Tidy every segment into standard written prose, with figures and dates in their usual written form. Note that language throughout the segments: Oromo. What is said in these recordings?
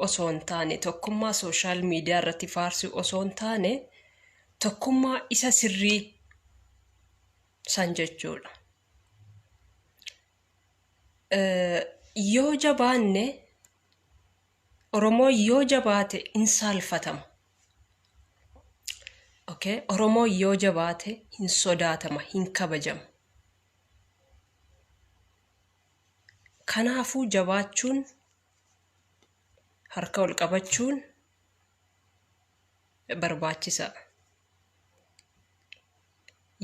osoo hin taane, tokkummaa sooshaal miidiyaa irratti faarsuu osoo hin taane, tokkummaa isa sirrii san jechuudha. Yoo jabaanne, Oromoon yoo jabaate hin saalfatama. Okay? Oromoon yoo jabaate hin sodaatama, hin kabajama. Kanaafuu jabaachuun, harka ol qabachuun barbaachisaa.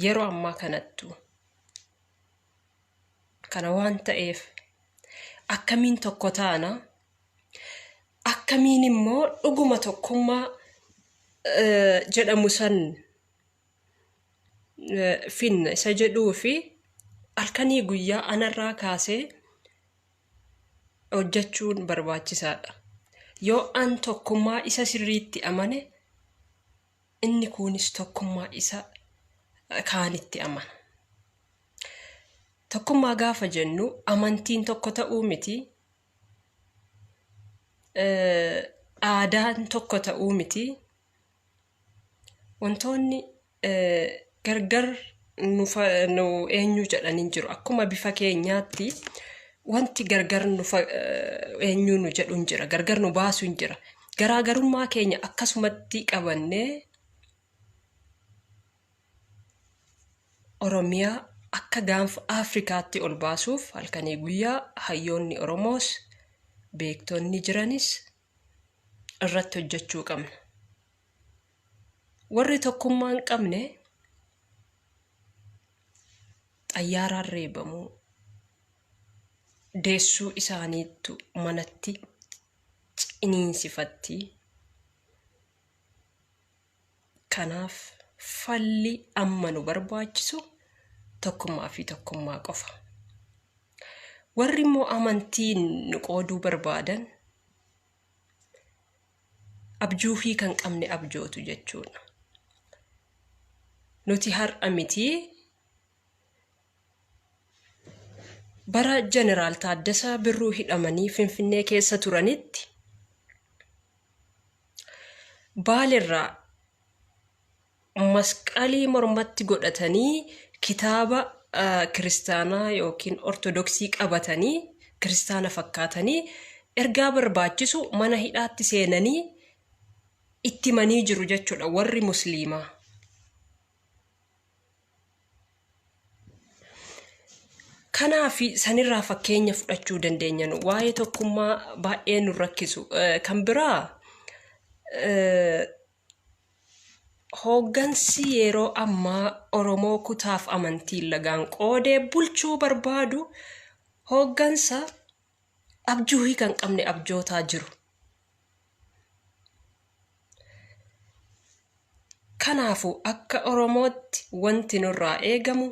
Yeroo ammaa kanattuu. Kana waan ta'eef akkamiin tokko taana? Akkamiin immoo dhuguma tokkummaa jedhamu san finna isa jedhuu fi halkanii guyyaa anarraa kaasee hojjechuun barbaachisaadha. Yoo an tokkummaa isa sirriitti amane, inni kuunis tokkummaa isa kaanitti amana. Tokkummaa gaafa jennu amantiin tokko ta'uu miti. Aadaan tokko ta'uu miti. Wantoonni gargar nu eenyu jedhan hin jiru. Akkuma bifa keenyaatti wanti gargar nu eenyu nu jedhu hin jira. Gargar nu baasu hin jira. Garaagarummaa keenya akkasumatti qabannee Oromiyaa akka gaanfa Afrikaatti ol baasuuf halkanii guyyaa hayyoonni Oromoos beektonni jiranis irratti hojjechuu qabna. Warri tokkummaa hin qabne xayyaaraan reebamuu, deessuu isaaniittu manatti ciniinsifatti. Kanaaf falli amma nu barbaachisu tokkummaa fi tokkummaa qofa. Warri immoo amantiin nu qooduu barbaadan abjuu hiika hin qabne abjootu jechuudha. Nuti har'a miti, bara Jeneraal Taaddasaa Birruu hidhamanii Finfinnee keessa turanitti Baalerraa masqalii mormatti godhatanii, kitaaba kiristaanaa yookiin ortodoksii qabatanii, kiristaana fakkaatanii ergaa barbaachisu mana hidhaatti seenanii itti himanii jiru jechuudha warri musliimaa. Kanaaf sanirraa fakkeenya fudhachuu dandeenya nu waa'ee tokkummaa baay'ee nu rakkisu. Kan biraa, hooggansi yeroo ammaa Oromoo kutaaf amantiin lagaan qoodee bulchuu barbaadu hooggansa abjuu hiika hin qabne abjootaa jiru. Kanaafuu akka Oromootti wanti nurraa eegamu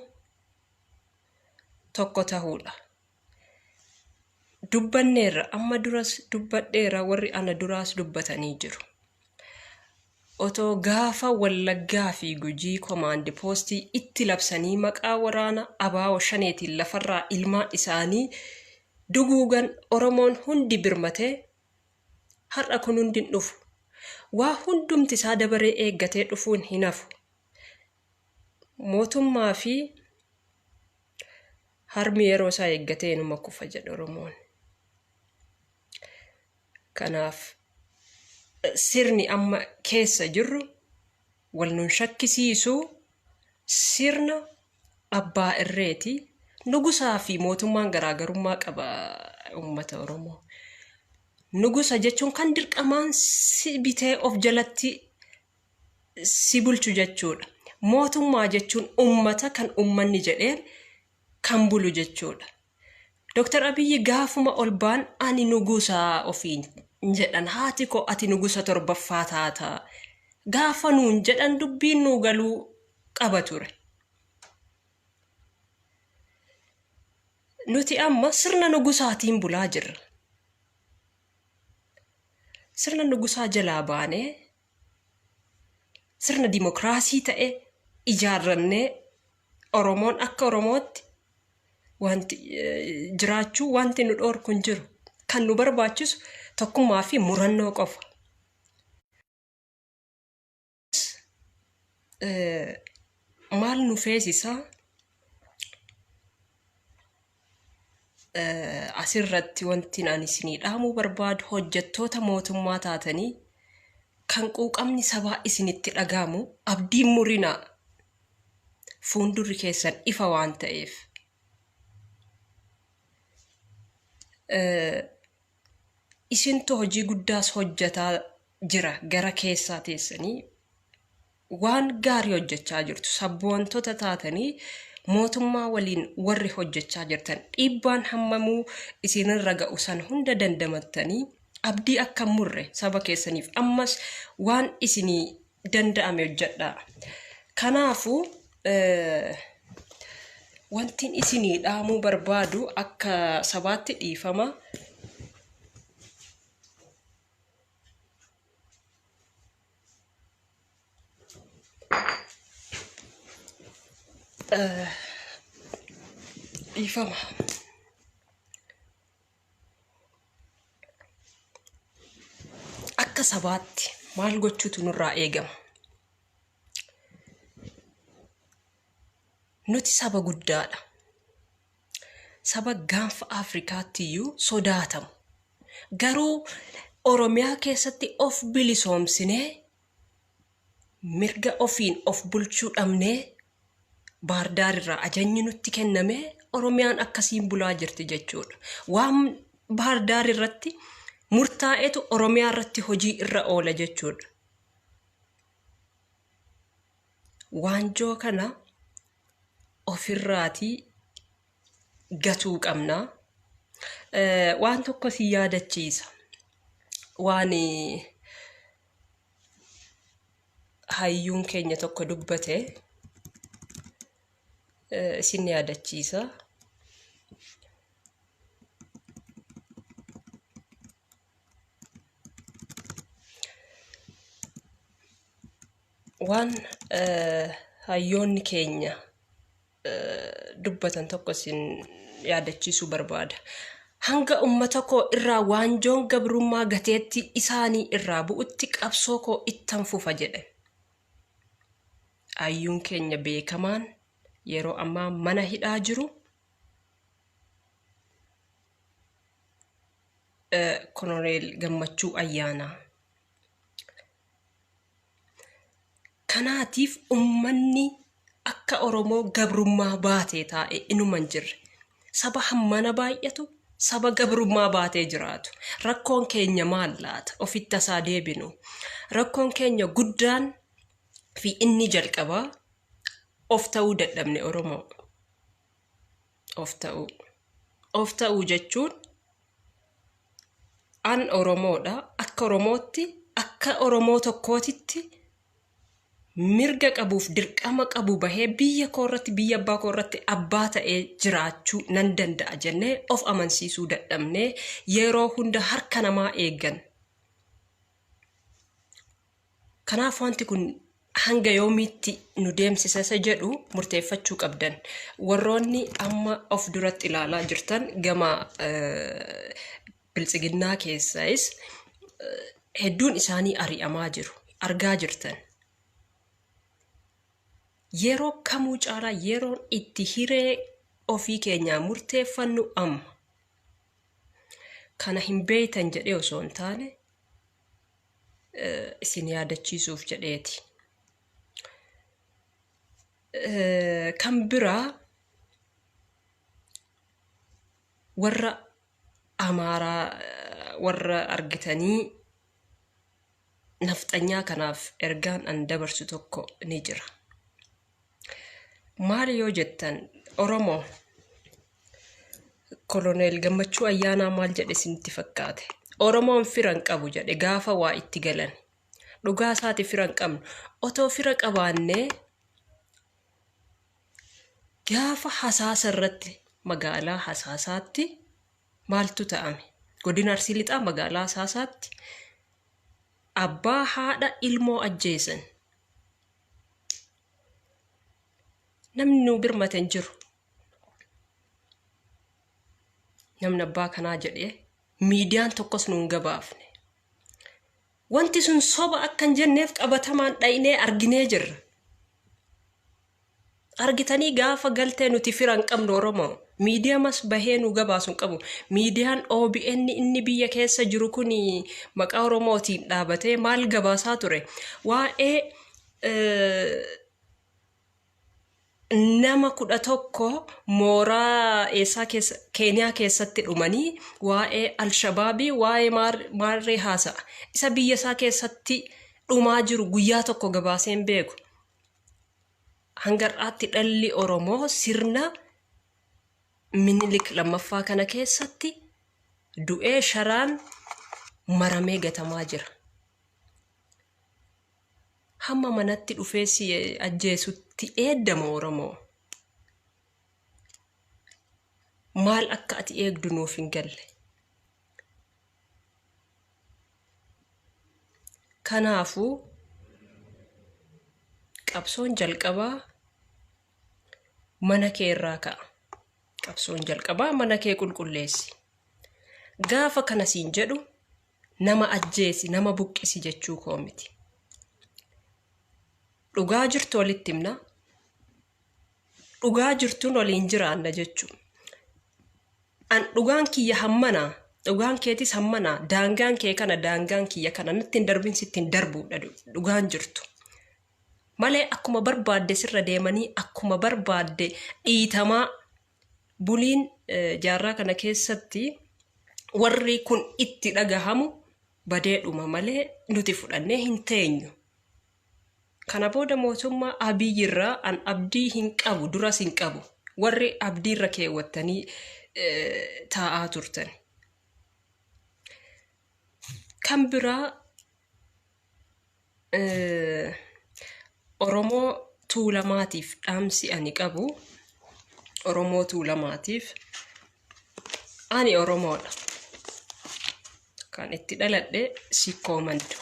tokko tahuudha. Dubbanneerra, amma duras dubbadheera, warri ana duraas dubbatanii jiru. Otoo gaafa Wallaggaa fi Gujii komaandi poostii itti labsanii maqaa waraana ABO Shaneetiin lafarraa ilmaan isaanii duguugan Oromoon hundi birmatee har'a kun hundi hin dhufu. Waa hundumti isaa dabaree eeggatee dhufuun hin hafu. Mootummaa fi harmi yeroo isaa eeggatee inuma kufa jedha Oromoon. Kanaaf sirni amma keessa jirru wal nun shakkisiisu, sirna abbaa irreeti. Nugusaa fi mootummaan garaagarummaa qaba, uummata Oromoo. Nugusa jechuun kan dirqamaan si bitee of jalatti si bulchu jechuudha. Mootummaa jechuun ummata kan ummanni jedheen kan bulu jechuudha. Dr. Abiyyi gaafuma ol ba'an ani nugusa ofiin jedhan, haati koo ati nugusa torbaffaa taata. Gaafa nuun jedhan dubbiin nuu galuu qaba ture. Nuti amma sirna nugusaatiin bulaa jirra. Sirna nugusaa jalaa baanee sirna dimokiraasii ta'e ijaarrannee Oromoon akka Oromootti wanti jiraachuu wanti nu dhoorku hin jiru. Kan nu barbaachisu Tokkummaa fi murannoo qofa. Maal nu feesisa? Asirratti wanti ani isinii dhaamuu barbaadu, hojjettoota mootummaa taatanii kan quuqamni sabaa isinitti dhaga'amu, abdiin murinaa, fuuldurri keessan ifa waan ta'eef. Isintu hojii guddaas hojjetaa jira. Gara keessaa teessanii waan gaarii hojjechaa jirtu. Sabboontota taatanii mootummaa waliin warri hojjechaa jirtan, dhiibbaan hammamuu isinirra ga'u san hunda dandamattanii abdii akka hin murre saba keessaniif ammas waan isinii danda'ame hojjedhaa. Kanaafuu wantin isinii dhaamuu barbaadu akka sabaatti, dhiifama. Dhiifama. Akka sabaatti maal gochuutu nurraa eegama? Nuti saba guddaadha. Saba gaanfa Afrikaatti iyyuu sodaatamu. Garuu Oromiyaa keessatti of bilisoomsinee mirga ofiin of bulchuu dhabnee, Baardaar irraa ajajni nutti kennamee Oromiyaan akkasiin bulaa jirti jechuudha. Waan Baardaar irratti murtaa'etu Oromiyaa irratti hojii irra oola jechuudha. Waanjoo kana ofirraatii gatuu qabna. Waan tokko si yaadachiisa. Waan hayyuun keenya tokko dubbate isin yaadachiisa. Waan hayyoonni keenya dubbatan tokko isin yaadachiisuu barbaada. "Hanga ummata koo irraa waanjoon gabrummaa gateettii isaanii irraa bu'utti qabsoo koo ittan fufa" jedhe. Hayyuun keenya beekamaan yeroo ammaa mana hidhaa jiru, Koloneel Gammachuu Ayyaanaa. Kanaatiif ummanni akka Oromoo gabrummaa baatee taa'e inuma hin jirre. Saba hammana baay'atu, saba gabrummaa baatee jiraatu. Rakkoon keenya maal laata? Ofitti tasaa deebinu. Rakkoon keenya guddaan fi inni jalqabaa of ta'uu dadhabne Oromoo. Of ta'uu. Of ta'uu jechuun an Oromoodha. Akka Oromootti, akka Oromoo tokkootitti mirga qabuuf dirqama qabu bahee biyya koo irratti, biyya abbaa koo irratti abbaa ta'ee jiraachuu nan danda'a jennee of amansiisuu dadhabnee yeroo hunda harka namaa eeggan. Kanaaf wanti kun hanga yoomiitti nu deemsisa isa jedhu murteeffachuu qabdan. Warroonni amma of duratti ilaalaa jirtan, gama biltsiginnaa keessaayis hedduun isaanii ari'amaa jiru. Argaa jirtan. Yeroo kamuu caalaa yeroon itti hiree ofii keenyaa murteeffannu amma. Kana hin beektan jedhee osoo hin taane, isin yaadachiisuuf jedheeti. Kan biraa warra Amaaraa, warra argitanii nafxanyaa kanaaf ergaan an dabarsu tokko ni jira. Maal yoo jettan, Oromoo, Koloneel Gammachuu Ayyaanaa maal jedhe isinitti fakkaate? "Oromoon fira hin qabu" jedhe gaafa waa itti galan. Dhugaa isaati, fira hin qabnu. Otoo fira qabaannee gaafa Hasaasa irratti, magaalaa Hasaasaatti maaltu ta'ame? Godina Arsii Lixaa magaalaa Hasaasaatti abbaa, haadha, ilmoo ajjeesan. Namni nuu birmate hin jiru. Namni abbaa kanaa jedhee Miidiyaan tokkos nuun gabaafne. Wanti sun soba akka hin jenneef qabatamaan dhaqnee arginee jirra. Argitanii gaafa galtee nuti fira hin qabnu Oromoo. Miidiyamas bahee nu gabaasu hin qabu. Miidiyaan OBN inni biyya keessa jiru kun maqaa Oromootiin dhaabatee maal gabaasaa ture? Waa'ee nama 11 mooraa eessaa keessa Keeniyaa keessatti dhumanii waa'ee Alshabaabii waa'ee maarree haasa'a. Isa biyya isaa keessatti dhumaa jiru guyyaa tokko gabaasee hin beeku. Hanga har'aatti dhalli Oromoo sirna Minilik lammaffaa kana keessatti du'ee sharaan maramee gatamaa jira. Hamma manatti dhufee si ajjeesutti eeddama Oromoo. Maal akka ati eegdu nuuf hin galle. Kanaafuu qabsoon jalqabaa mana kee irraa ka'a. Qabsoon jalqabaa mana kee qulqulleessi. Gaafa kana siin jedhu nama ajjeesi, nama buqqisi jechuu koo miti. Dhugaa jirtu walitti himna. Dhugaa jirtuun waliin jiraanna jechuu. An dhugaan kiyya hammana, dhugaan keetis hammana, daangaan kee kana, daangaan kiyya kana, natti hin darbin sitti hin darbuudha dhugaan jirtu. Malee akkuma barbaadde sirra deemanii akkuma barbaadde dhiitamaa buliin jaarraa kana keessatti warri kun itti dhagahamu badeedhuma malee nuti fudhannee hin teenyu. Kana booda mootummaa Abiy irraa an abdii hin qabu duras hin qabu. Warri abdii irra keewwattanii taa'aa turtan. Kan biraa Oromoo Tuulamaatiif dhaamsi ani qabu Oromoo Tuulamaatiif ani Oromoodha. Kan itti dhaladhe Sikkoo Mando.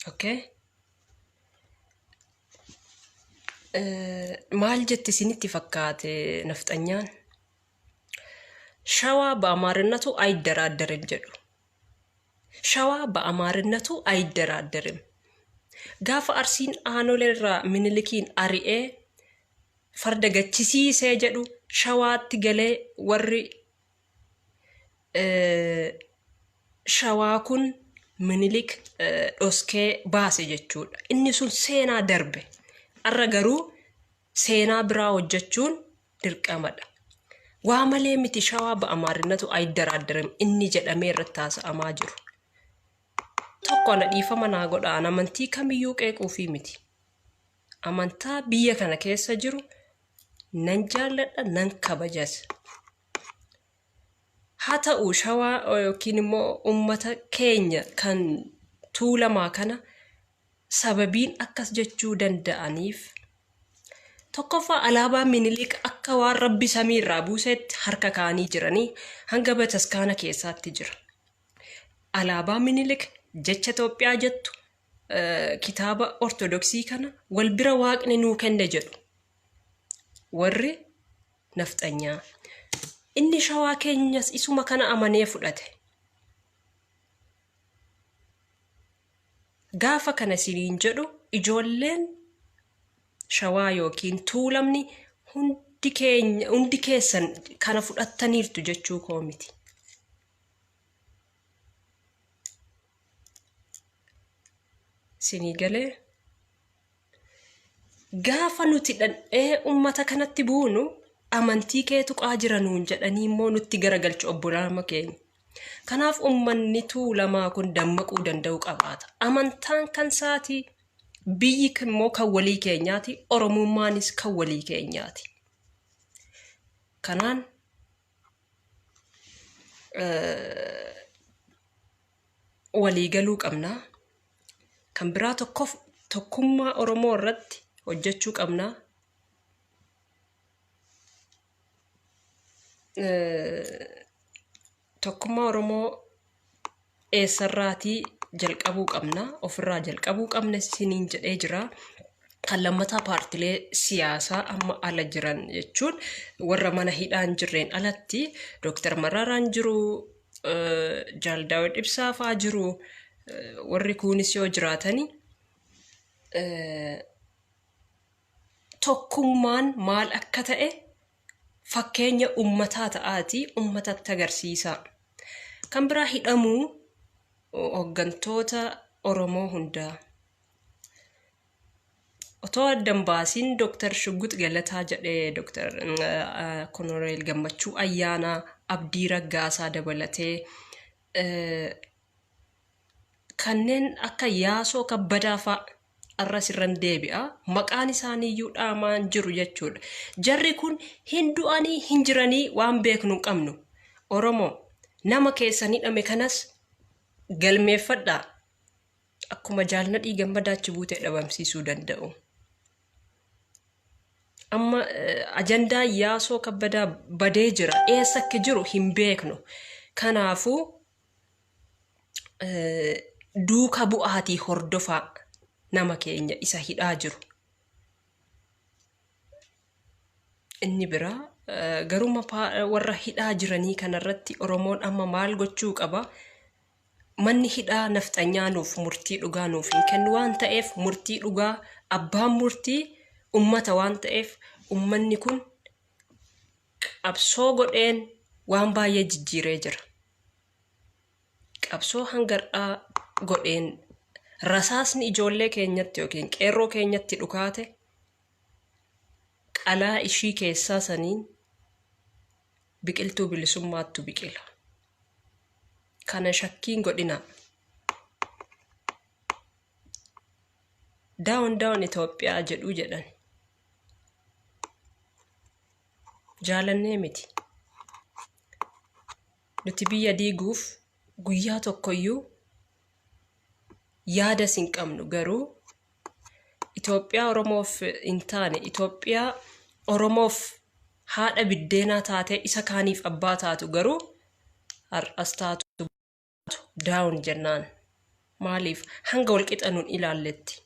Okay? Maal jetti isinitti fakkaate nafxanyaan? Shawaa በአማርነቱ አይደራደርም jedhu. Shawaa በአማርነቱ አይደራደርም. Gaafa Arsiin Aanolee irraa Minilikiin ari'ee farda gachisiisee jedhu Shawaatti galee warri Shawaa kun Minilik dhoskee baase jechuudha. Inni sun seenaa darbe. Har'a garuu seenaa biraa hojjechuun dirqamadha. Waa malee miti Shawaa ba'amaarinnatu ayiddaraaddaram inni jedhamee irratti haasa'amaa jiru. Tokko ana dhiifama naa godha an amantii kamiyyuu qeequufii miti. Amantaa biyya kana keessa jiru nan jaalladha nan kabajas. Haa ta'u Shawaa yookiin immoo uummata keenya kan Tuulamaa kana sababiin akkas jechuu danda'aniif tokkoffaa alaabaa Minilik akka waan Rabbi samii irraa buuseetti harka kaa'anii jiranii hanga bataskaana keessaatti jira. Alaabaa Minilik jecha Itoophiyaa jettu kitaaba Ortodoksii kana wal bira waaqni nuu kenne jedhu warri nafxanyaa. Inni Shawaa keenyas isuma kana amanee fudhate. Gaafa kana isiniin jedhu ijoolleen Shawaa yookiin Tuulamni hundi keenya hundi keessan kana fudhattaniirtu jechuu koo miti. Isinii galee? Gaafa nuti dhandhee ummata kanatti buunu amantii kee tuqaa jira nuun jedhanii immoo nutti garagalchu obbolaama keenya. Kanaaf ummanni Tuulamaa kun dammaquu danda'u qabaata. Amantaan kan saati, biyyi immoo kan walii keenyaati, Oromummaanis kan walii keenyaati. Kanaan walii galuu qabna. Kan biraa tokkof tokkummaa Oromoo irratti hojjechuu qabna. Tokkummaa Oromoo eessarraatii jalqabuu qabna? Ofirraa jalqabuu qabna isiniin jedhee jira. Kan lammataa paartilee siyaasaa amma ala jiran jechuun warra mana hidhaan jirreen alatti Dooktar Maraaraan jiru, Jaal Daawud Ibsaa fa'aa jiru, warri kuunis yoo jiraatani tokkummaan maal akka ta'e fakkeenya ummataa ta'aatii ummatatti agarsiisaa. Kan biraa hidhamuu hooggantoota Oromoo hundaa. Otoo adda hin baasiin Dooktar Shugguux Galataa jedhee Dooktar Koloneel Gammachuu Ayyaanaa, Abdii Raggaasaa dabalatee kanneen akka Yaasoo Kabbadaa fa'a arras irran deebi'a. Maqaan isaaniiyyuu dhaamaan jiru jechuudha. Jarri kun hin du'anii hin jiranii waan beeknu hin qabnu. Oromoo nama keessan hidhame kanas galmeeffadhaa. Akkuma Jaal Nadhii Gammadaa achi buutee dhabamsiisuu danda'u. Amma ajandaa Yaasoo Kabbadaa badee jira. Eessa akka jiru hin beeknu. Kanaafuu duuka bu'aatii hordofaa nama keenya isa hidhaa jiru. Inni biraa garuma warra hidhaa jiranii kanarratti Oromoon amma maal gochuu qaba? Manni hidhaa nafxanyaa nuuf murtii dhugaa nuuf hin kennu waan ta'eef, murtii dhugaa abbaan murtii ummata waan ta'eef, ummanni kun qabsoo godheen waan baay'ee jijjiiree jira. Qabsoo hangar'aa godheen rasaasni ijoollee keenyatti yookiin qeerroo keenyatti dhukaate qalaa ishii keessaa saniin biqiltuu bilisummaattu biqila. Kana shakkiin godhinaa. Down down Itoophiyaa jedhuu jedhan. Jaalannee miti. Nuti biyya diiguuf guyyaa tokkoyyuu yaadas hin qabnu, garuu Itoophiyaa Oromoof hin taane, Itoophiyaa Oromoof haadha biddeenaa taatee isa kaaniif abbaa taatu garuu har'as taatu down jennaan. Maaliif hanga walqixa nun ilaalletti.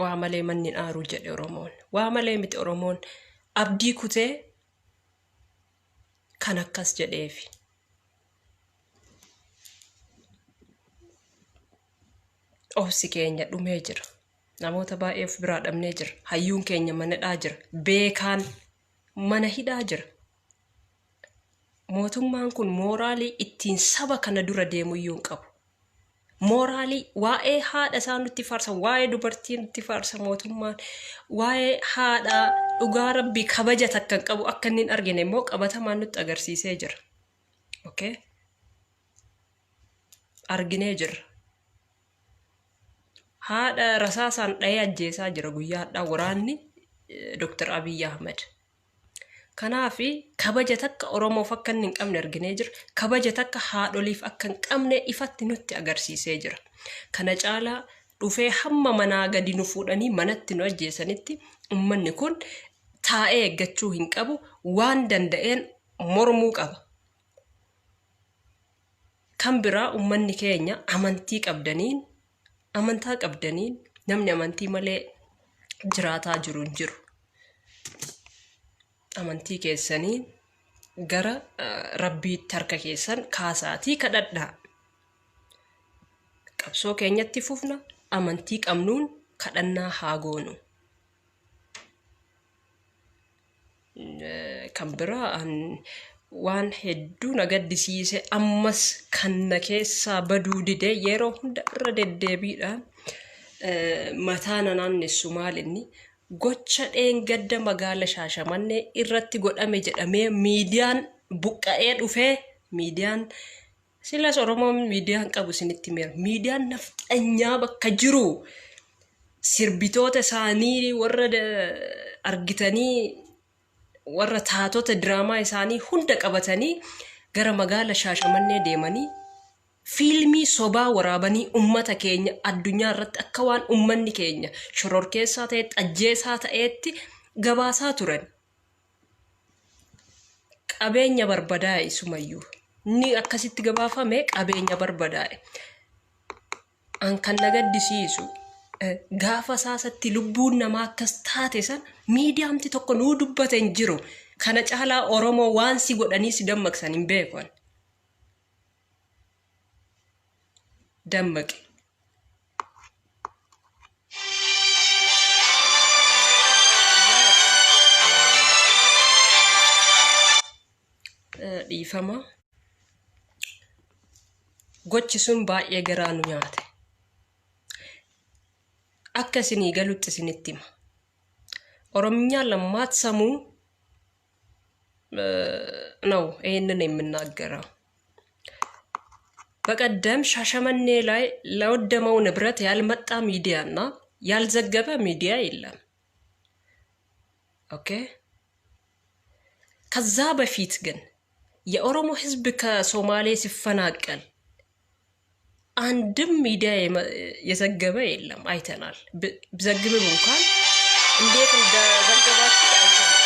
Waa malee manni hin aaru jedhe Oromoon. Waa malee miti, Oromoon abdii kutee kan akkas jedheefi. Obsi keenya dhumee jira. Namoota baay'ee of biraa dhabnee jira. Hayyuun keenya mana hidhaa jira. Beekaan mana hidhaa jira. Mootummaan kun mooraalii ittiin saba kana dura deemuyyuu hin qabu. Mooraalii waa'ee haadha isaa nutti faarsa, waa'ee dubartii nutti faarsa mootummaan, waa'ee haadha dhugaa rabbii kabaja takka hin qabu, akka inni hin argine immoo qabatamaan nutti agarsiisee jira. Okay? Arginee jirra. Haadha rasaasaan dhahee ajjeesaa jira guyyaa hadhaa waraanni Dr. Abiy Ahmed. Kanaaf kabaja takka Oromoof akka inni hin qabne arginee jira. Kabaja takka haadholiif akka hin qabne ifatti nutti agarsiisee jira. Kana caalaa dhufee hamma manaa gadi nu fuudhanii manatti nu ajjeesanitti uummanni kun taa'ee eeggachuu hin qabu. Waan danda'een mormuu qaba. Kan biraa uummanni keenya amantii qabdaniin, amantaa qabdaniin, namni amantii malee jiraataa jiru hin jiru. Amantii keessanii gara rabbiitti harka keessan kaasaatii kadhadhaa. Qabsoo keenyatti fufna, amantii qabnuun kadhannaa haa goonu. Kan biraa waan hedduu na gaddisiise, ammas kan na keessaa baduu dide, yeroo hunda irra deddeebiidhaan mataa na naannessu maal inni gocha dheengadda magaala Shaashamannee irratti godhame jedhamee miidiyaan buqqa'ee dhufee, miidiyaan silas Oromoon miidiyaan qabu isinitti himeera. Miidiyaan nafxanyaa bakka jiru sirbitoota isaanii warra argitanii, warra taatota diraamaa isaanii hunda qabatanii gara magaala Shaashamannee deemanii fiilmii sobaa waraabanii ummata keenya addunyaa irratti akka waan ummanni keenya shororkeessaa ta'etti, ajjeesaa ta'etti gabaasaa turan. Qabeenya barbadaa'e isumayyuu. Inni akkasitti gabaafame qabeenya barbadaa'e. An kan na gaddisiisu gaafa saasatti lubbuun namaa akkas taate san miidiyaamti tokko nuu dubbate hin jiru. Kana caalaa Oromoo waan si godhanii si dammaqsan hin beeku ani. Dammaqi. Dhiifama. Gochi sun baay'ee garaa nu nyaate. Akka isinii galutti isinitti hima. Oromiyaa lammaat samuu ነው ይህንን የምናገረው። በቀደም ሻሸመኔ ላይ ለወደመው ንብረት ያልመጣ ሚዲያ እና ያልዘገበ ሚዲያ የለም። Okay። ከዛ በፊት ግን የኦሮሞ ሕዝብ ከሶማሌ ሲፈናቀል አንድም ሚዲያ የዘገበ የለም። አይተናል። ቢዘግብም እንኳን እንዴት እንደዘገባችሁ አይተናል።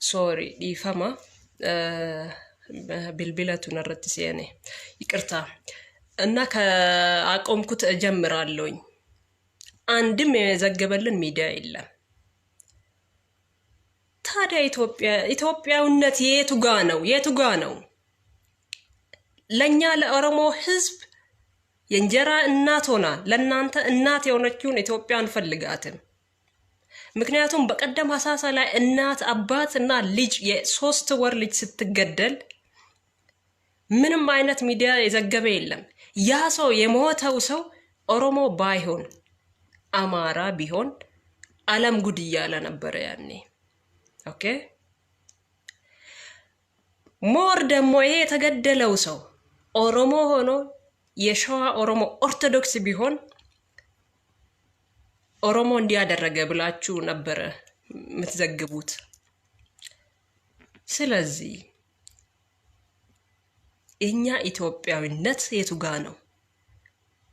Sorry, dhiifama, bilbilatu narratti seene, ይቅርታ እና ከአቆምኩት እጀምራለሁኝ። አንድም የዘገበልን ሚዲያ የለም። ታዲያ ኢትዮጵያ ኢትዮጵያዊነት የቱ ጋ ነው? የቱ ጋ ነው? ለእኛ ለኦሮሞ ህዝብ የእንጀራ እናት ሆና ለእናንተ እናት የሆነችውን ኢትዮጵያ አንፈልጋትም። ምክንያቱም በቀደም ሀሳሳ ላይ እናት አባት እና ልጅ የ3 ወር ልጅ ስትገደል ምንም አይነት ሚዲያ የዘገበ የለም። ያ ሰው የሞተው ሰው ኦሮሞ ባይሆን አማራ ቢሆን ዓለም ጉድ እያለ ነበረ ያኔ። Okay, more ደግሞ ይሄ የተገደለው ሰው ኦሮሞ ሆኖ የሸዋ ኦሮሞ ኦርቶዶክስ ቢሆን ኦሮሞ እንዲህ አደረገ ብላችሁ ነበረ የምትዘግቡት። ስለዚህ እኛ ኢትዮጵያዊነት የቱ ጋ ነው?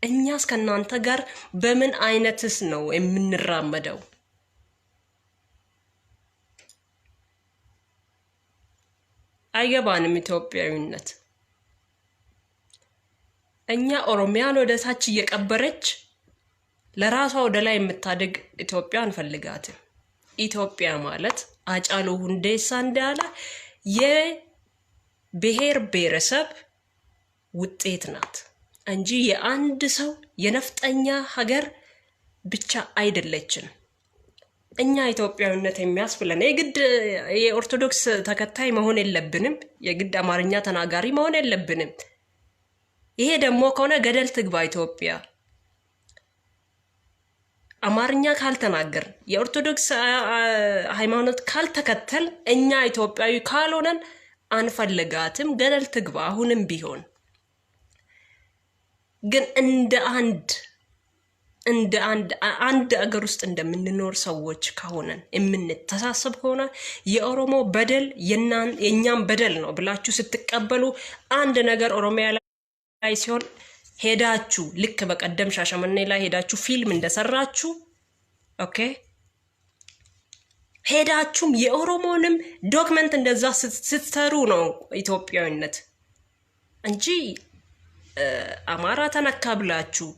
እኛስ ከእናንተ ጋር በምን አይነትስ ነው የምንራመደው? አይገባንም ኢትዮጵያዊነት። እኛ ኦሮሚያን ወደ ታች እየቀበረች ለራሷ ወደ ላይ የምታድግ ኢትዮጵያ አንፈልጋትም። ኢትዮጵያ ማለት አጫሉ ሁንዴሳ እንዳለ የብሔር ብሔረሰብ ውጤት ናት እንጂ የአንድ ሰው የነፍጠኛ ሀገር ብቻ አይደለችም። እኛ ኢትዮጵያዊነት የሚያስብለን የግድ የኦርቶዶክስ ተከታይ መሆን የለብንም። የግድ አማርኛ ተናጋሪ መሆን የለብንም። ይሄ ደግሞ ከሆነ ገደል ትግባ ኢትዮጵያ። አማርኛ ካልተናገርን፣ የኦርቶዶክስ ሃይማኖት ካልተከተል፣ እኛ ኢትዮጵያዊ ካልሆነን አንፈልጋትም። ገደል ትግባ። አሁንም ቢሆን ግን እንደ አንድ አንድ አገር ውስጥ እንደምንኖር ሰዎች ከሆነን፣ የምንተሳሰብ ከሆነ፣ የኦሮሞ በደል የእኛም በደል ነው ብላችሁ ስትቀበሉ፣ አንድ ነገር ኦሮሚያ ላይ ሲሆን ሄዳችሁ ልክ በቀደም ሻሸመኔ ላይ ሄዳችሁ ፊልም እንደሰራችሁ፣ okay፣ ሄዳችሁም የኦሮሞንም document እንደዛ ስትሰሩ ነው ኢትዮጵያዊነት እንጂ አማራ ተነካ ብላችሁ፣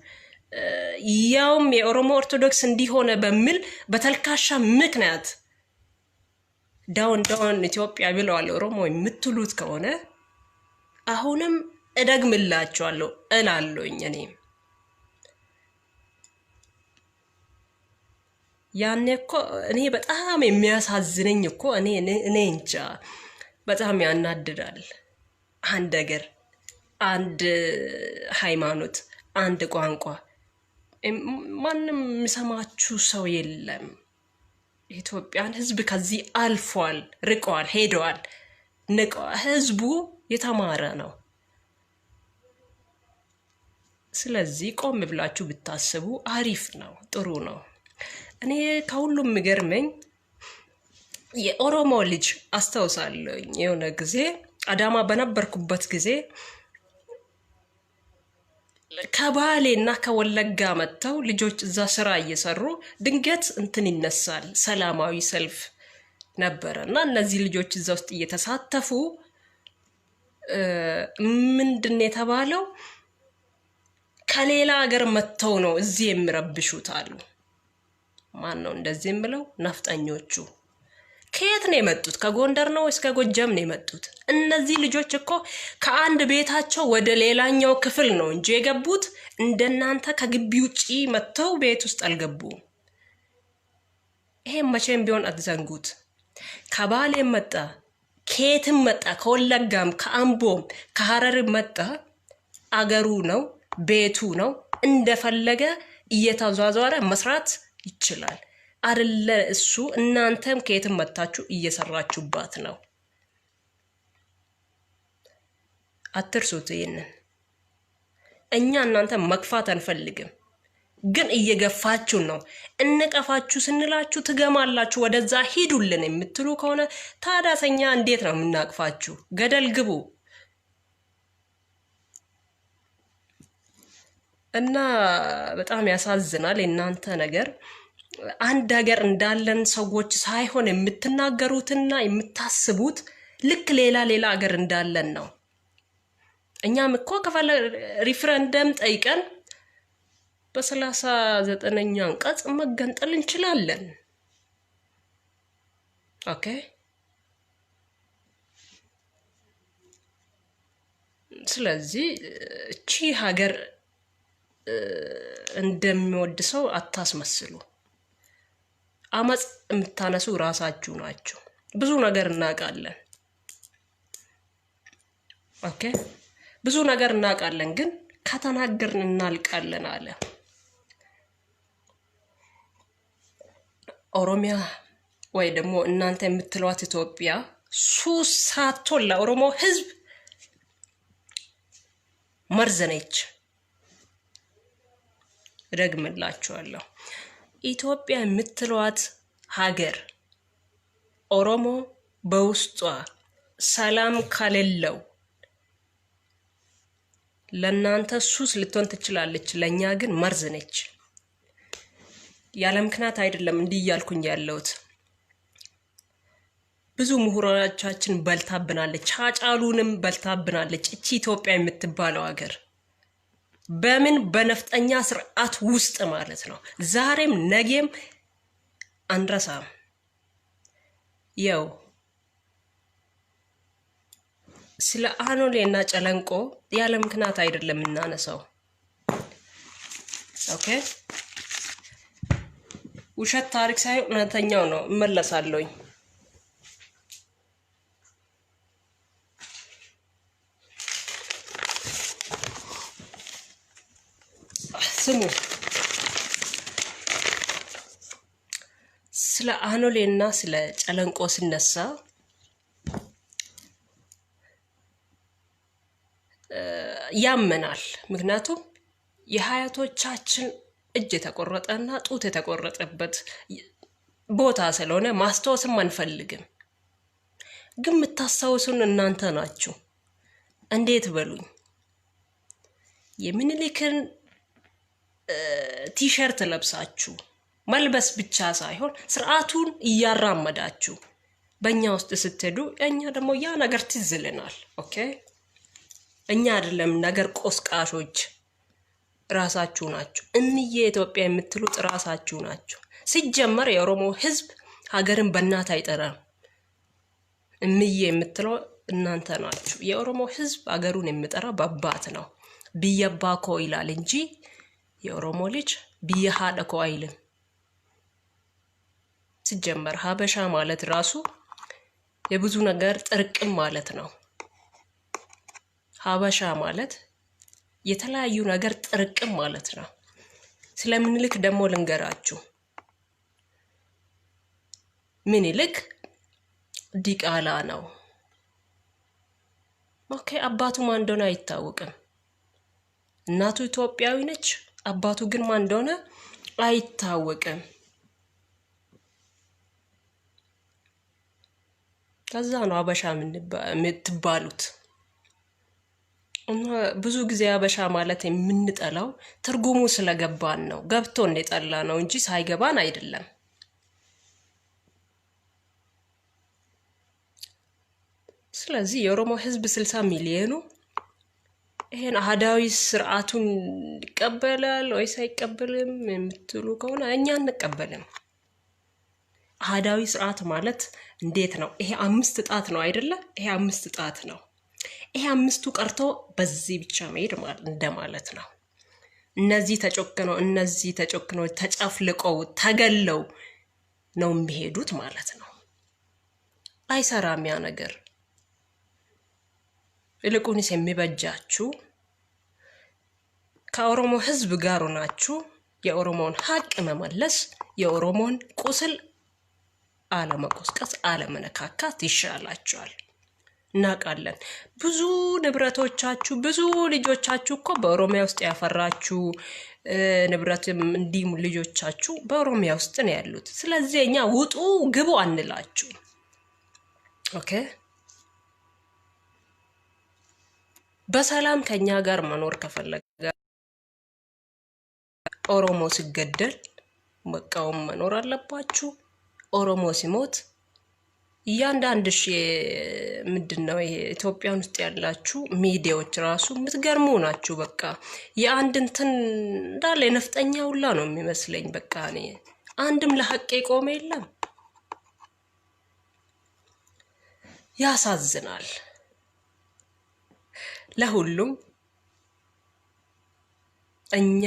ያውም የኦሮሞ ኦርቶዶክስ እንዲሆነ በሚል በተልካሻ ምክንያት down down ኢትዮጵያ ብለዋል ኦሮሞ የምትሉት ከሆነ አሁንም እደግምላችኋለሁ እላለሁኝ። እኔም ያኔ እኮ እኔ በጣም የሚያሳዝነኝ እኮ እኔ እንጃ በጣም ያናድዳል። አንድ ሀገር፣ አንድ ሃይማኖት፣ አንድ ቋንቋ፣ ማንም የሚሰማችሁ ሰው የለም። የኢትዮጵያን ሕዝብ ከዚህ አልፏል፣ ርቀዋል፣ ሄደዋል፣ ንቀዋል። ሕዝቡ የተማረ ነው። ስለዚህ ቆም ብላችሁ ብታስቡ አሪፍ ነው፣ ጥሩ ነው። እኔ ከሁሉም የሚገርመኝ የኦሮሞ ልጅ አስታውሳለሁኝ። የሆነ ጊዜ አዳማ በነበርኩበት ጊዜ ከባሌ እና ከወለጋ መጥተው ልጆች እዛ ስራ እየሰሩ ድንገት እንትን ይነሳል፣ ሰላማዊ ሰልፍ። ነበረ እና እነዚህ ልጆች እዛ ውስጥ እየተሳተፉ ምንድን የተባለው ከሌላ ሀገር መጥተው ነው እዚህ የሚረብሹት አሉ። ማን ነው እንደዚህ የምለው? ነፍጠኞቹ። ከየት ነው የመጡት? ከጎንደር ነው ወይስ ከጎጃም ነው የመጡት? እነዚህ ልጆች እኮ ከአንድ ቤታቸው ወደ ሌላኛው ክፍል ነው እንጂ የገቡት እንደናንተ ከግቢ ውጪ መጥተው ቤት ውስጥ አልገቡም። ይሄም መቼም ቢሆን አትዘንጉት። ከባሌም መጣ፣ ከየትም መጣ፣ ከወለጋም፣ ከአምቦም፣ ከሀረርም መጣ፣ አገሩ ነው ቤቱ ነው። እንደፈለገ እየተዟዟረ መስራት ይችላል። አደለ እሱ እናንተም ከየትም መታችሁ እየሰራችሁባት ነው። አትርሱት ይህንን። እኛ እናንተ መግፋት አንፈልግም፣ ግን እየገፋችሁ ነው። እንቀፋችሁ ስንላችሁ ትገማላችሁ። ወደዛ ሂዱልን የምትሉ ከሆነ ታዳሰኛ እንዴት ነው የምናቅፋችሁ? ገደል ግቡ። እና በጣም ያሳዝናል የእናንተ ነገር። አንድ ሀገር እንዳለን ሰዎች ሳይሆን የምትናገሩትና የምታስቡት ልክ ሌላ ሌላ ሀገር እንዳለን ነው። እኛም እኮ ከፈለ ሪፍረንደም ጠይቀን በ39ኛ አንቀጽ መገንጠል እንችላለን። Okay። ስለዚህ እቺ ሀገር እንደሚወድ ሰው አታስመስሉ። አመፅ የምታነሱ ራሳችሁ ናችሁ። ብዙ ነገር እናውቃለን። Okay፣ ብዙ ነገር እናውቃለን፣ ግን ከተናገርን እናልቃለን አለ። ኦሮሚያ ወይ ደግሞ እናንተ የምትሏት ኢትዮጵያ ሱስ ሳትሆን ለኦሮሞ ሕዝብ መርዝ ነች። እደግምላችኋለሁ። ኢትዮጵያ የምትሏት ሀገር ኦሮሞ በውስጧ ሰላም ከሌለው ለእናንተ ሱስ ልትሆን ትችላለች፣ ለእኛ ግን መርዝ ነች። ያለ ምክንያት አይደለም እንዲህ እያልኩኝ ያለሁት። ብዙ ምሁራኖቻችን በልታብናለች፣ ሃጫሉንም በልታብናለች። እቺ ኢትዮጵያ የምትባለው ሀገር በምን በነፍጠኛ ስርዓት ውስጥ ማለት ነው። ዛሬም ነገም አንረሳም። ያው ስለ አኖሌ እና ጨለንቆ ያለ ምክንያት አይደለም የምናነሳው። Okay፣ ውሸት ታሪክ ሳይሆን እውነተኛው ነው። እመለሳለሁኝ። ስሙ፣ ስለ አኖሌ እና ስለ ጨለንቆ ስነሳ ያመናል። ምክንያቱም የሀያቶቻችን እጅ የተቆረጠና ጡት የተቆረጠበት ቦታ ስለሆነ ማስታወስም አንፈልግም። ግን የምታስታውሱን እናንተ ናችሁ። እንዴት በሉኝ፣ የምኒልክን ቲሸርት ለብሳችሁ መልበስ ብቻ ሳይሆን ስርዓቱን እያራመዳችሁ በእኛ ውስጥ ስትሄዱ እኛ ደግሞ ያ ነገር ትዝ ይለናል። Okay፣ እኛ አይደለም ነገር ቆስቃሾች፣ ራሳችሁ ናችሁ። እምዬ ኢትዮጵያ የምትሉት ራሳችሁ ናችሁ። ሲጀመር የኦሮሞ ሕዝብ ሀገርን በእናት አይጠራም። እምዬ የምትለው እናንተ ናችሁ። የኦሮሞ ሕዝብ ሀገሩን የሚጠራ በአባት ነው። Biyya abbaa koo ይላል እንጂ የኦሮሞ ልጅ biyya haadha koo አይልም። ሲጀመር ሀበሻ ማለት ራሱ የብዙ ነገር ጥርቅም ማለት ነው። ሀበሻ ማለት የተለያዩ ነገር ጥርቅም ማለት ነው። ስለ ምኒልክ ደግሞ ልንገራችሁ። ምኒልክ ዲቃላ ነው። Okay፣ አባቱ ማን እንደሆነ አይታወቅም። እናቱ ኢትዮጵያዊ ነች። አባቱ ግን ማን እንደሆነ አይታወቅም። ከዛ ነው አበሻ የምትባሉት። እና ብዙ ጊዜ አበሻ ማለት የምንጠላው ትርጉሙ ስለገባን ነው። ገብቶን የጠላ ነው እንጂ ሳይገባን አይደለም። ስለዚህ የኦሮሞ ህዝብ 60 ሚሊዮኑ ይሄን አህዳዊ ስርዓቱን ይቀበላል ወይስ አይቀበልም የምትሉ ከሆነ እኛ አንቀበልም። አህዳዊ ስርዓት ማለት እንዴት ነው? ይሄ አምስት ጣት ነው አይደለ? ይሄ አምስት ጣት ነው። ይሄ አምስቱ ቀርቶ በዚህ ብቻ መሄድ እንደማለት ነው። እነዚህ ተጨክነው ተጨፍልቀው ተገለው ነው የሚሄዱት ማለት ነው። አይሰራም ያ ነገር። ይልቁንስ የሚበጃችሁ ከኦሮሞ ህዝብ ጋር ሆናችሁ የኦሮሞን ሀቅ መመለስ፣ የኦሮሞን ቁስል አለመቆስቀስ፣ አለመነካካት ይሻላችኋል። እናውቃለን። ብዙ ንብረቶቻችሁ፣ ብዙ ልጆቻችሁ እኮ በኦሮሚያ ውስጥ ያፈራችሁ ንብረትም እንዲሁም ልጆቻችሁ በኦሮሚያ ውስጥ ነው ያሉት። ስለዚህ እኛ ውጡ ግቡ አንላችሁ። Okay፣ በሰላም ከኛ ጋር መኖር ከፈለገ ኦሮሞ ሲገደል መቃወም መኖር አለባችሁ። ኦሮሞ ሲሞት እያንዳንድሽ ምንድን ነው ይሄ ኢትዮጵያን ውስጥ ያላችሁ ሚዲያዎች ራሱ የምትገርሙ ናችሁ። በቃ የአንድ እንትን እንዳለ የነፍጠኛ ሁላ ነው የሚመስለኝ። በቃ እኔ አንድም ለሀቅ የቆመ የለም። ያሳዝናል። ለሁሉም እኛ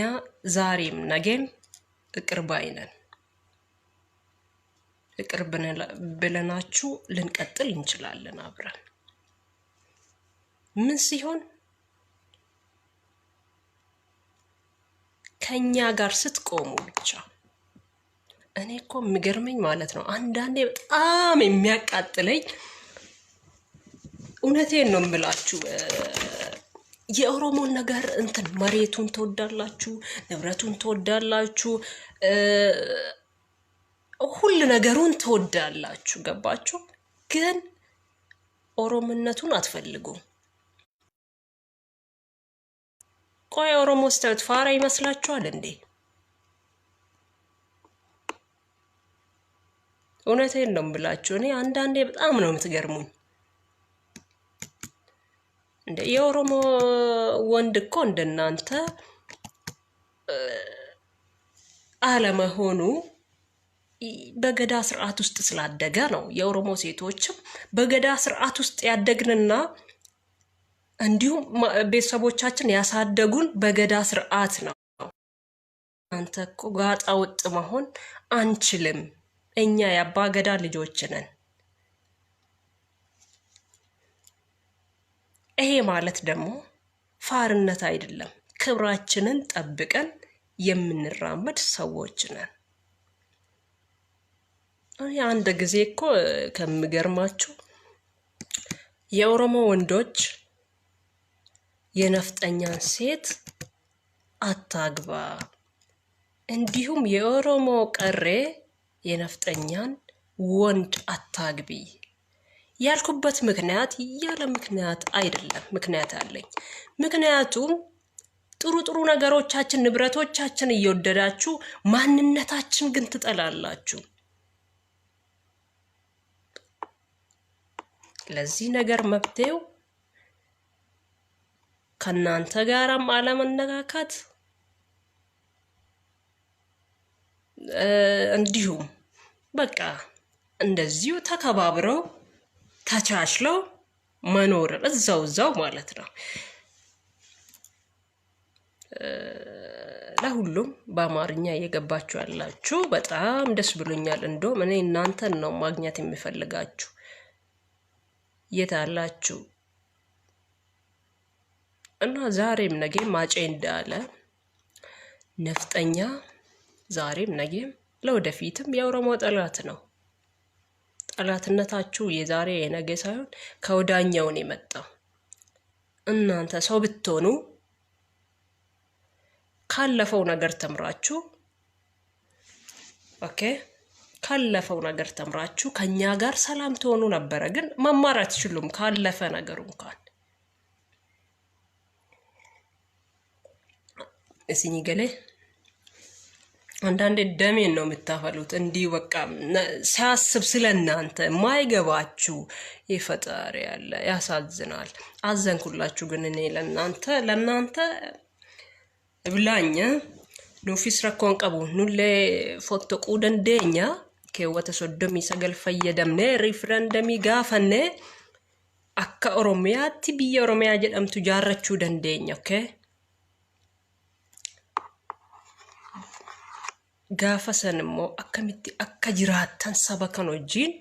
ዛሬም ነገም ይቅር ባይ ነን። ይቅር ብለናችሁ ልንቀጥል እንችላለን አብረን። ምን ሲሆን? ከኛ ጋር ስትቆሙ ብቻ። እኔ እኮ የሚገርመኝ ማለት ነው፣ አንዳንዴ በጣም የሚያቃጥለኝ፣ እውነቴን ነው የምላችሁ፣ የኦሮሞን ነገር እንትን መሬቱን ትወዳላችሁ፣ ንብረቱን ትወዳላችሁ፣ ሁሉ ነገሩን ትወዳላችሁ። ገባችሁ? ግን ኦሮምነቱን አትፈልጉም። ቆይ ኦሮሞ ስታዩት ፋራ ይመስላችኋል እንዴ? እውነቴን ነው የምላችሁ። እኔ አንዳንዴ በጣም ነው የምትገርሙኝ። እንደ የኦሮሞ ወንድ እኮ እንደናንተ አለመሆኑ በገዳ ስርዓት ውስጥ ስላደገ ነው። የኦሮሞ ሴቶችም በገዳ ስርዓት ውስጥ ያደግንና እንዲሁም ቤተሰቦቻችን ያሳደጉን በገዳ ስርዓት ነው። አንተ እኮ ጋጣ ወጥ መሆን አንችልም። እኛ የአባ ገዳ ልጆች ነን። ይሄ ማለት ደግሞ ፋርነት አይደለም። ክብራችንን ጠብቀን የምንራመድ ሰዎች ነን። እኔ አንድ ጊዜ እኮ ከሚገርማችሁ የኦሮሞ ወንዶች የነፍጠኛን ሴት አታግባ፣ እንዲሁም የኦሮሞ ቀሬ የነፍጠኛን ወንድ አታግቢ ያልኩበት ምክንያት ያለ ምክንያት አይደለም። ምክንያት አለኝ። ምክንያቱም ጥሩ ጥሩ ነገሮቻችን፣ ንብረቶቻችን እየወደዳችሁ ማንነታችን ግን ትጠላላችሁ። ለዚህ ነገር መፍትሄው ከእናንተ ጋራም አለመነካካት፣ እንዲሁም በቃ እንደዚሁ ተከባብረው ተቻችለው መኖር እዛው እዛው ማለት ነው። ለሁሉም በአማርኛ እየገባችሁ ያላችሁ በጣም ደስ ብሎኛል። እንደውም እኔ እናንተን ነው ማግኘት የምፈልጋችሁ። የት አላችሁ? እና ዛሬም ነገም አጬ እንዳለ ነፍጠኛ ዛሬም ነገም ለወደፊትም የኦሮሞ ጠላት ነው። ጠላትነታችሁ የዛሬ የነገ ሳይሆን ከወዳኛውን የመጣው። እናንተ ሰው ብትሆኑ ካለፈው ነገር ተምራችሁ፣ okay፣ ካለፈው ነገር ተምራችሁ ከኛ ጋር ሰላም ትሆኑ ነበረ። ግን መማር አትችሉም ካለፈ ነገሩ እንኳን። Isinii galee. አንዳንዴ ደሜን ነው የምታፈሉት። እንዲህ በቃ ሳያስብ ስለ እናንተ ማይገባችሁ የፈጣሪ ያለ ያሳዝናል። አዘንኩላችሁ። ግን እኔ ለእናንተ ብላኝ nuufis rakkoon qabu nullee fottokuu dandeenya keewwata 39 fayyadamnee riifarandamii gaafannee akka Oromiyaatti biyya Oromiyaa jedhamtu jaarrachuu dandeenya. Okay? Gaafa san immoo akkamitti akka jiraattan saba kan wajjin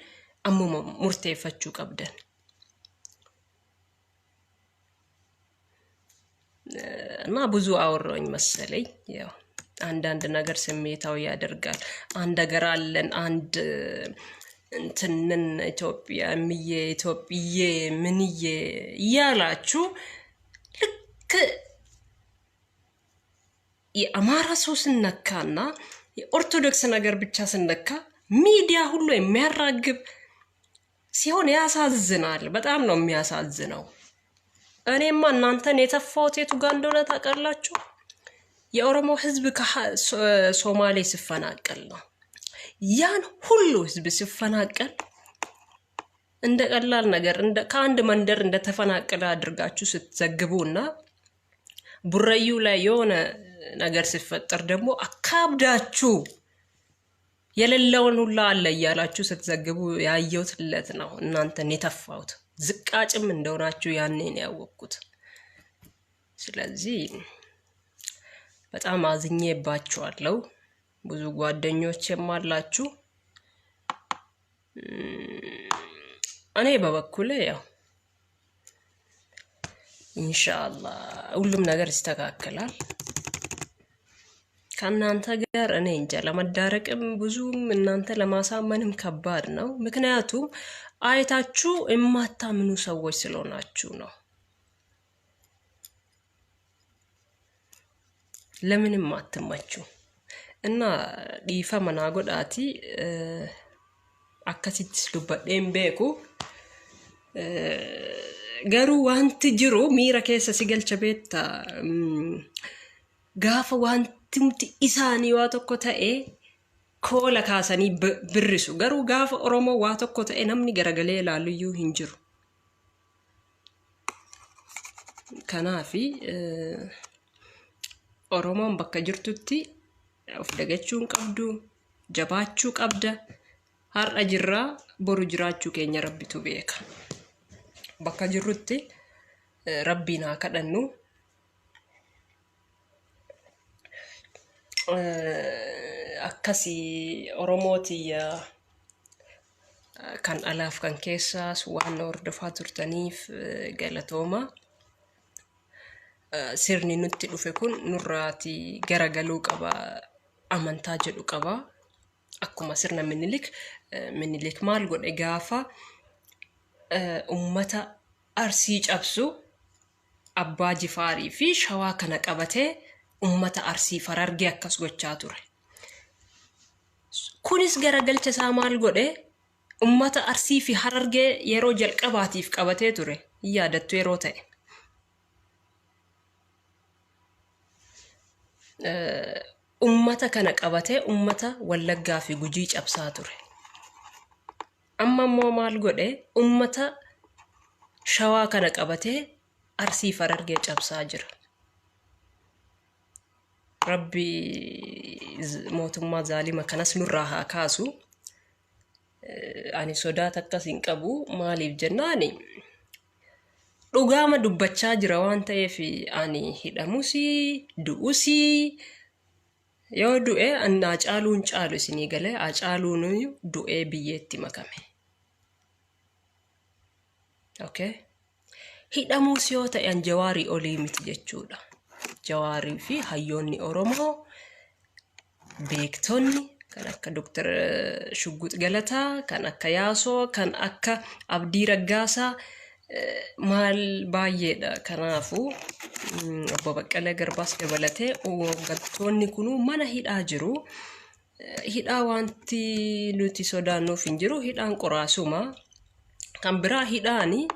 ammuma murteeffachuu qabdan. እና ብዙ አወራሁኝ መሰለኝ። ያው አንዳንድ ነገር ስሜታዊ ያደርጋል። አንድ ሀገር አለን፣ አንድ እንትንን ኢትዮጵያ እምዬ ኢትዮጵዬ ምንዬ እያላችሁ ልክ የአማራ ሰው ስነካና የኦርቶዶክስ ነገር ብቻ ስነካ ሚዲያ ሁሉ የሚያራግብ ሲሆን ያሳዝናል። በጣም ነው የሚያሳዝነው። እኔማ እናንተን የተፋሁት የቱ ጋር እንደሆነ ታውቃላችሁ? የኦሮሞ ሕዝብ ከሶማሌ ሲፈናቀል ነው። ያን ሁሉ ሕዝብ ሲፈናቀል እንደ ቀላል ነገር ከአንድ መንደር እንደተፈናቀለ አድርጋችሁ ስትዘግቡ እና ቡረዩ ላይ የሆነ ነገር ሲፈጠር ደግሞ አካብዳችሁ የሌለውን ሁላ አለ እያላችሁ ስትዘግቡ ያየሁት ዕለት ነው እናንተን የተፋሁት። ዝቃጭም እንደሆናችሁ ያኔ ነው ያወቅኩት። ስለዚህ በጣም አዝኜባችኋለሁ። ብዙ ጓደኞቼም አላችሁ። እኔ በበኩሌ ያው ኢንሻአላህ ሁሉም ነገር ይስተካከላል። ከእናንተ ጋር እኔ እንጃ ለመዳረቅም ብዙም እናንተ ለማሳመንም ከባድ ነው። ምክንያቱም አይታችሁ የማታምኑ ሰዎች ስለሆናችሁ ነው። ለምንም አትመቹ እና dhiifama naa godhaati akkasittis dubbadhee hin beeku. Garuu wanti jiru miira keessa si galcha beekta. Gaafa wanti isaanii waa tokko ta'e koola kaasanii birrisu. Garuu gaafa Oromoo waa tokko ta'e namni garagalee ilaaluyyuu hin jiru. Kanaafi Oromoon bakka jirtutti of dagachuu hin qabdu, jabaachuu qabda. Har'a jirraa boru jiraachuu keenya Rabbitu beeka. Bakka jirrutti Rabbiin haa kadhannu. Akkasii Oromootiyya kan alaaf kan keessaas waan hordofaa turtaniif galatooma. Sirni nutti dhufe kun nurraati garagaluu qaba amantaa jedhu qaba. Akkuma sirna Minilik, Minilik maal godhe gaafa ummata Arsii cabsu Abbaa Jifaarii fi Shawaa kana qabatee ummata Arsii Farargee akkas gochaa ture. Kunis garagalcha isaa maal godhe ummata Arsii fi Harargee yeroo jalqabaatiif qabatee ture. Hin yaadattu yeroo ta'e. Ummata kana qabatee ummata Wallaggaa fi Gujii cabsaa ture. Amma immoo maal godhe ummata Shawaa kana qabatee Arsii fi Harargee cabsaa jira. Rabbi mootummaa zaalima kanas nurraa haa kaasu. Ani sodaa akkas hin qabu. Maaliif jennaani dhugaama dubbachaa jira waan ta'eef ani hidhamus du'us yoo du'e ani Hacaaluun caalu isinii galee Hacaaluun du'ee biyyeetti makame. Okay? Hidhamuus yoo ta'e an Jawaarii olii miti jechuudha. Jawaarii fi hayyoonni Oromoo beektonni kan akka Dr. Shugguux Galataa, kan akka Yaasoo, kan akka Abdii Raggaasaa maal baay'eedha. Kanaafuu obbo Baqqalee Garbaas dabalatee hooggantoonni kunuu mana hidhaa jiru. Hidhaa wanti nuti sodaannuuf hin jiru. Hidhaan qoraasuma. Kan biraa hidhaani